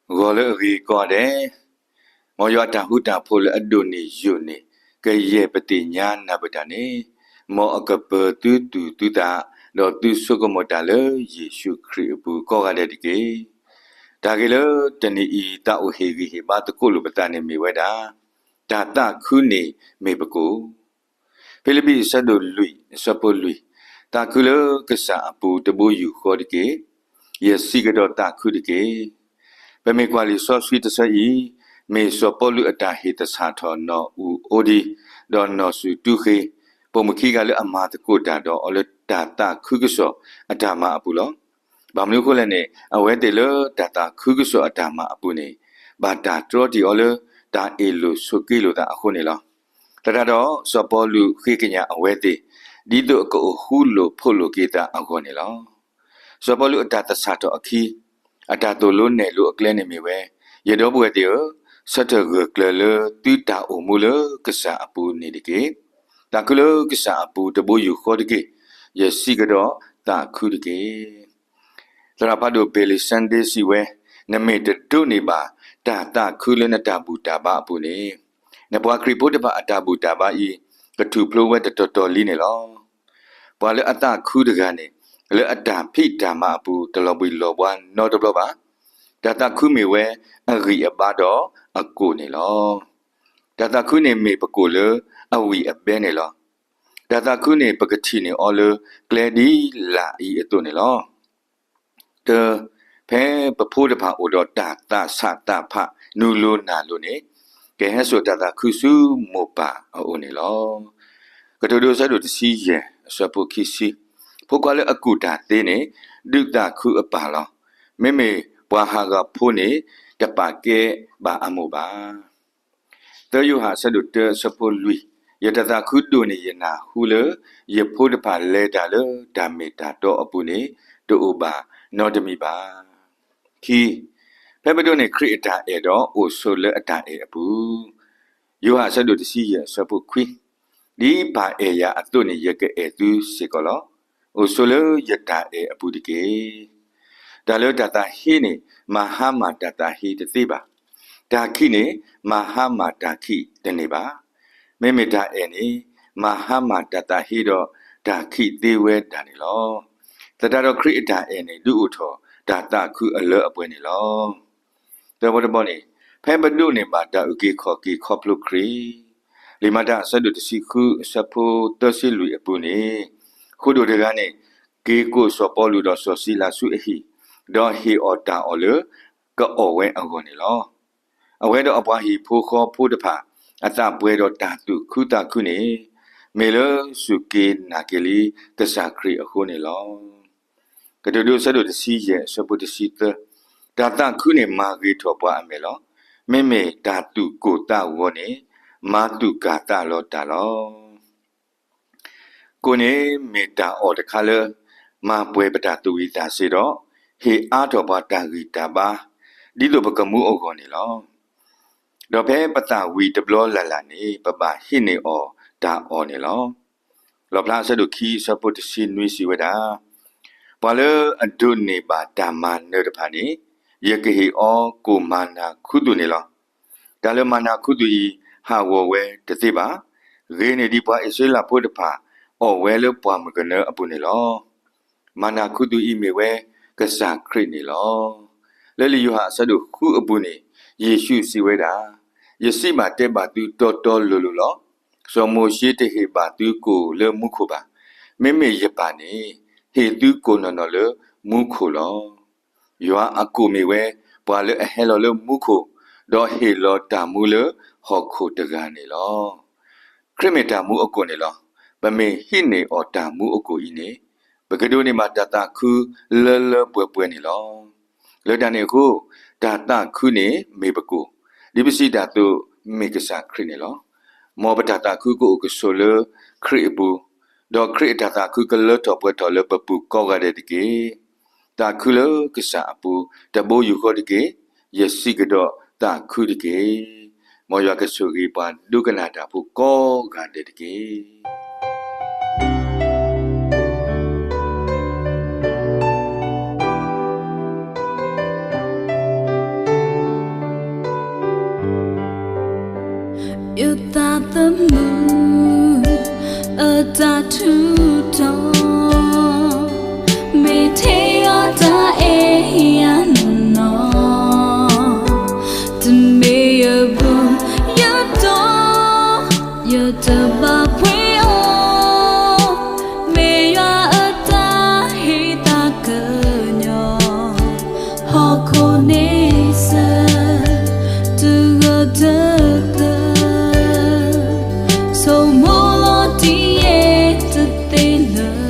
ဂီၤလၢအဂ့ၤကိးဂၤဒဲး, မ်ယွၤအတၢ်ဃူတၢ်ဖိးလၢအဒိၣ်န့ၢ်ယိာ်န့ၢ် ကယဲၢ်ပသ့ၣ်ညါနၢ်ပၢၢ်တၢ်န့ၣ်, မ်အကပၢၤသုသူၣ်သုသး, ဒီးသုဆိကမိၣ်တၢ်လၢယ့ၣ်ၡူးခရံာ်အပူၤကိးဂၤဒဲးတက့ၢ်. တၢ်ဂ့ၢ်လၢတနံၤအံၤ သးအိၣ်ဟ့ၣ်ဂံၢ်ဟ့ၣ်ဘါသကိးလိာ်ပသးန့ၣ်မ့ၢ်ဝဲဒၣ်, တၢ်သးခုန့ၣ်မ့ၢ်ပကိၣ် ဖံလံးပံးအဆၢဒိၣ်လွံၢ်အဆၢဖိလွံၢ်, သးခုလၢကစၢ်အပူၤတဘိယူၢ်ဃီတက့ၢ်. ယစံးကဒီးသးခုတက့ၢ်. ပမ့ၢ်ကွၢ်လံာ်စီဆှံတဆၢအံၤ, မ့ၢ်စီၤပီလူးအတၢ်ဟ့ၣ်သဆၣ်ထီၣ်နီၢ်အူၣ်အူဒံး, ဒီးနီၢ်စူၣ်တူၢ်ဃ့, ပိာ်မုၣ်ခံဂၤလၢအမၤသကိးတၢ်ဒီးအီၤလၢတၢ်သးခုကစီၣ်အတၢ်မၤအပူၤလီၤ. ဘၣ်မနုၤအဃိလဲၣ်န့ၣ်, အဝဲသ့ၣ်လၢတၢ်သးခုကစီၣ်အတၢ်မၤအပူၤန့ၣ်, ဘၣ်တၢ်တြီတ့ၢ်အီၤလၢတၢ်အ့ၣ်လိာ်ဆိးက့လိာ်သးအဃိန့ၣ်လီၤ. သတးဒီးစီၤပီလူးဃ့ကညးအဝဲသ့ၣ်, ဒ်သိးအကအိၣ်ဃူလိာ်ဖိးလိာ်က့ၤသးအဂီၢ်န့ၣ်လီၤ. စီၤပီလူးအတၢ်သဆၣ်ထီၣ်အခံ, အတၢ်သိၣ်လိနဲၣ်လိအကျဲန့ၣ်မ့ၢ်ဝဲ, ယဒီပုၢ်ဝဲၢ်သ့ၣ်ဧၢ, ဆၢထၢၣ်ဂၢၢ်ကျၢၤလၢသုတၢ်အိၣ်မူလၢကစၢ်အပူၤန့ၣ်တက့ၢ်. သးခုလၢကစၢ်အပူၤတဘိယူၢ်ဃီတက့ၢ်. ယစံးကဒီးသးခုတက့ၢ်. သရၣ်ဖးဒိၣ် Billy Sunday စံးဝဲ, နမ့ၢ်တဒိးန့ၢ်ဘၣ်တၢ်သးခုလၢနတၢ်ဘူၣ်တၢ်ဘါအပူၤန့ၣ်, နပှၤခရံာ်ဖိတဖၣ်အတၢ်ဘူၣ်တၢ်ဘါအံၤ ကထူၣ်ဖျိဝဲတတီၤတီၤလံန့ၣ်လီၤ. ပှၤလၢအသးခုတဂၤန့ၣ်, လၢအတၢ်ဖံးတၢ်မၤအပူၤတလီၤဘှံးလီၤဘှါနီတဘျီဘၣ်. တၢ်သးခုမ့ၢ်ဝဲအဂံၢ်အဘါဒီးအကိၣ်န့ၣ်လီၤ. တၢ်သးခုန့ၣ်မ့ၢ်ပကိၣ်လၢအဝံၣ်အဘဲန့ၣ်လီၤ. တၢ်သးခုန့ၣ် ပကထံၣ်န့ၢ်အီၤလၢကျဲဒ်လာ်အံၤအသိးန့ၣ်လီၤ. တၢ်, ဖဲပဖိတဖၣ်အိၣ်ဒီးတၢ်သးဆးသးဖးနူလိၤနၢ်လိၤန့ၣ်, ကဟဲစိာ်တၢ်သးခုဆူမိၢ်ပၢ်အအိၣ်န့ၣ်လီၤ. ကတိၤဒိအဆၢဒိၣ်တဆံယဲၢ်အဆၢဖိခံဆံ, ဖိခွါလၢအကူၣ်တၢ်သ့န့ၣ်, ဒုးသးခုအပၢ်လီၤ. မ့မ့ၢ်ပှၤဟးဂီၤဖိန့ၣ်, တပာ်ကဲဘၣ်အမိၢ်ဘၣ်. သၢယိၤဟၣ်အဆၢဒိၣ်တၢအဆၢဖိလွံၢ်, ယတၢ်သးခုဒိၣ်န့ၢ်ယနၢ်ဟူလၢ ယဖိတဖၣ်လဲၤတၢ်လၢတၢ်မ့ၢ်တၢ်တီအပူၤန့ၣ်, တအိၣ်ဘၣ်နီတမံၤဘၣ်. ခံ, ဖဲပဒိးန့ၢ်ခရံာ်အတၢ်အဲၣ်ဒီးအိၣ်ဆိးလၢအတၢ်အဲၣ်အပူၤ, ယိၤဟၣ်အဆၢဒိၣ်တဆံယဲၢ်အဆၢဖိခွံ, ဒ်ပၢ်အဲၣ်ယၤအသိးန့ၣ် ယကအဲၣ်သုစ့ၢ်ကီးလီၤ. အိၣ်ဆိးလၢယတၢ်အဲၣ်အပူၤတက့ၢ်. တၢ်လၢတၢ်သးဟ့န့ၣ် မၤဟါမၢ်တၢ်သးဟ့တသ့ဘၣ်. တၢ်ခံးန့ၣ် မၤဟါမၢ်တၢ်ခံးတန့ၢ်ဘၣ်. မ့မ့ၢ်တၢ်အဲၣ်န့ၣ် မၤဟါမၢ်တၢ်သးဟ့ဒီးတၢ်ခံးသ့ဝဲဒၣ်န့ၣ်လီၤ. သတးဒီးခရံာ်အတၢ်အဲၣ်န့ၣ် ဒုးအိၣ်ထီၣ်တၢ်သးခုအလၢအပှဲၤန့ၣ်လီၤ. သၢဘီတဘီန့ၣ်, ဖဲပဒိးန့ၢ်ဘၣ်တၢ်အုၣ်က့ၤခီၣ်က့ၤခီဖျိခရံာ်, လံာ်မၤတၢ်အဆၢဒိၣ်တဆံဃုအဆၢဖိသၢဆံလွံၢ်အပူၤန့ၣ်, ဃိာ်ဒိၣ်တဂၤန့ၣ် က့ၤကိးစီၤပီလူးဒီးစီၤစံလၤဆူအဟံၣ်, ဒီးဟ့ၣ်အီၤတၢ်အီၣ်လၢ ကအီၣ်ဝဲအဂီၢ်န့ၣ်လီၤ. အဝဲဒီးအပှၤဟံၣ်ဖိဃီဖိတဖၣ် အသးပှဲၤဒီးတၢ်သူၣ်ခုသးခုန့ၣ်, မ့ၢ်လၢစူၢ်က့ၤနာ်က့ၤလံကစၢ်ခရံာ်အဃိန့ၣ်လီၤ. ကတိၤဒိအဆၢဒိၣ်တဆံယဲၢ်အဆၢဖိတဆံသၢ, တၢ်သးခုန့ၣ်မၤဂ့ၤထီၣ်ပှၤအမဲာ်လီၤ. မ့မ့ၢ်တၢ်သူၣ်ကိၢ်သးဂီၤန့ၣ် မၤသူၣ်ကၢ်သးလီၤတၢ်လီၤ. ကိၣ်န့ၣ်မ့ၢ်တၢ်အီၣ်တခါလၢ မၤပှဲၤပတၢ်သူၣ်ဝံၣ်သးစ့ဒီး ဟ့ၣ်အါထီၣ်ပှၤတၢ်ဂံၢ်တၢ်ဘါ ဒ်သိးပကမူအဂီၢ်န့ၣ်လီၤ. ဒီးဖဲပသးဝံၣ်တဘျီလၢ်လၢ်န့ၣ် ပဘၣ်ဟ့ၣ်န့ၢ်အီၤတၢ်အီၣ်န့ၣ်လီၤ. လီၣ်ဖျါအဆၢဒိၣ်ခံအဆၢဖိတဆံနွံစံးဝဲဒၣ်, ပှၤလၢအဒိးန့ၢ်ဘၣ်တၢ်မၤနၢၤတဖၣ်န့ၣ် ယကဟ့ၣ်အီၤကိၣ်မၤနၤခူသူၣ်န့ၣ်လီၤ. တၢ်လၢမၤနၤခူသူၣ်အံၤ ဟးဂီၤဝဲတသ့ဘၣ်. ဂ့ၤန့ၢ်ဒံးပှၤအံၣ်စရ့လးဖိတဖၣ် အီၣ်ဝဲလၢပှၢ်မုၢ်ကနၢအပူၤန့ၣ်လီၤ. မၤနၤခူသူၣ်အံၤမ့ၢ်ဝဲကစၢ်ခရံာ်န့ၣ်လီၤ. လၢလံာ်ယိၤဟၣ်အဆၢဒိၣ်ဃုအပူၤန့ၣ် ယ့ၣ်ၡူးစံးဝဲဒၣ်, ယစံးဘၣ်တဲဘၣ်သုတီတီလိၤလိၤလီၤ. စီၤမိၤၡ့တဟ့ၣ်ဘၣ်သုကိၣ်လၢမူခိၣ်ဘၣ်. မ့မ့ၢ်ယပၢ်န့ၣ် ဟ့ၣ်သုကိၣ်နီၢ်နီၢ်လၢမူခိၣ်လီၤ. ယွၤအကိၣ်မ့ၢ်ဝဲ ပှၤလၢအဟဲလီၤလၢမူခိၣ်, ဒီးဟ့ၣ်လီၤတၢ်မူလၢဟီၣ်ခိၣ်တဂၤန့ၣ်လီၤ. ခရံာ်မ့ၢ်တၢ်မူအကိၣ်န့ၣ်လီၤ. ပမ့ၢ်ဟံးန့ၢ်အီၤတၢ်မူအကိၣ်အံၤန့ၣ် ပကဒိးန့ၢ်ဘၣ်တၢ်သးခုလၢလၢပှဲၤပှဲၤန့ၣ်လီၤ. လၢတၢ်န့ၣ်အဃိ တၢ်သးခုန့ၣ်မ့ၢ်ပကိၣ်, ဒ်ပစံးတၢ်အသိး မ့ၢ်ကစၢ်ခရံာ်န့ၣ်လီၤ. မ်ပတၢ်သးခုကအိၣ်ကဆိးလၢခရံာ်အပူၤ, ဒီးခရံာ်အတၢ်သးခုကလၢထီၣ်ပှဲၤထီၣ်လၢပပူၤကိးဂၤဒဲးတက့ၢ်. သးခုလၢကစၢ်အပူၤ တဘိယူၢ်ဃီတက့ၢ်. ယစံးကဒီးသးခုတက့ၢ်. မ်ယွၤကဆိၣ်ဂ့ၤပှၤဒိကနၣ်တၢ်ဖိကိးဂၤဒဲးတက့ၢ်. တၢ်ထူးတီၤ, မ့ၢ်ထဲယွၤတၢ်အဲၣ်ယၤနီၢ်နီၢ်, တမ့ၢ်ယဘူၣ်ယတီၤ, ယတဘၣ်ပှ့ၤအီၤ, မ့ၢ်ယွၤအတၢ်ဟ့ၣ်တၢ်ကညီၤ, ဟီၣ်ခိၣ်န့ဆၢၣ် တဂၢၢ်တကျၢၤ, ဆိမိၣ်လီၤတံၢ်ယဲၢ်တသ့လၢာ်,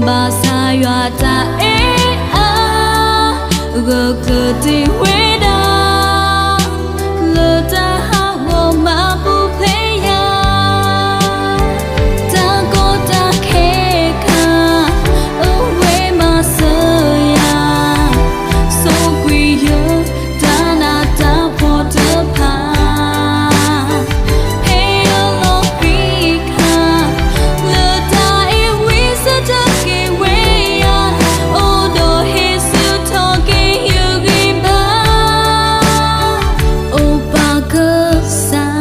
ဘၣ်ဆၣ်ယွၤတၢ်အဲၣ်အါ ဂၢၢ်ကျၢၤတ့ၢ်ဝဲဒၣ်, လၢတၢ်ဟးဂီၤမၤပူၤဖျဲးယၤ, တၢ်ကီတၢ်ခဲခါ အဝဲမၤစၢၤယၤ, ဆိၣ်ကွံာ်ယတၢ်နးတၢ်ဖှီၣ်တဖၣ်, ဖဲအလီၤကွံာ်အခါ, လၢတၢ်အဲၣ်ဝံစၢၤတက့ၢ်ဝဲယၤ, အိၣ်ဒီးဟ့ၣ်ဆူၣ်ထီၣ်က့ၤယဂံၢ်ဘါ, အိၣ်ပာ်ကစၢ်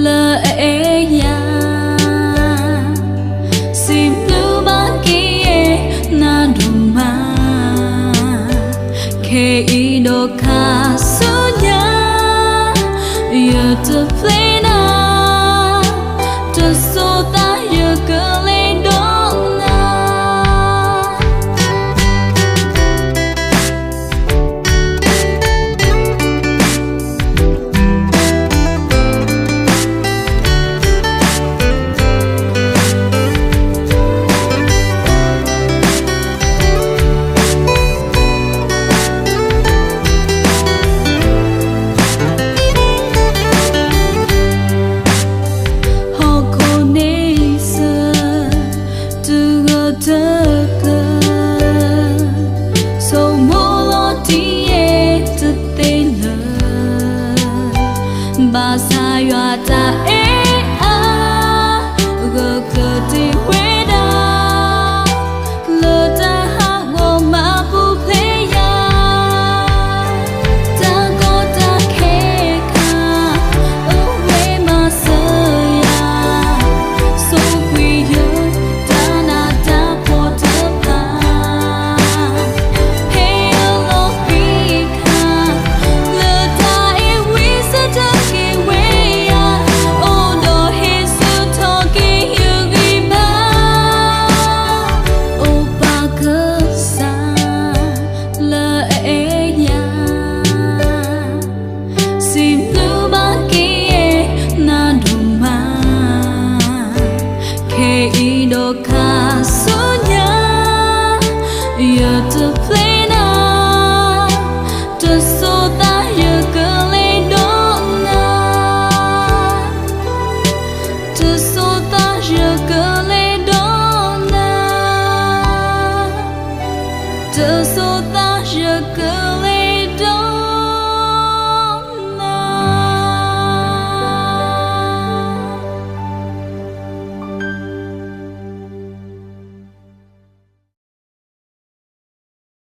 လၢအအဲၣ်ယၤ, စံးဘျုးဘၣ်က့ၤယဲနၤဒိၣ်မး, ခဲအံၤဒီးခါဆူညါ, ယတပျဲနၤ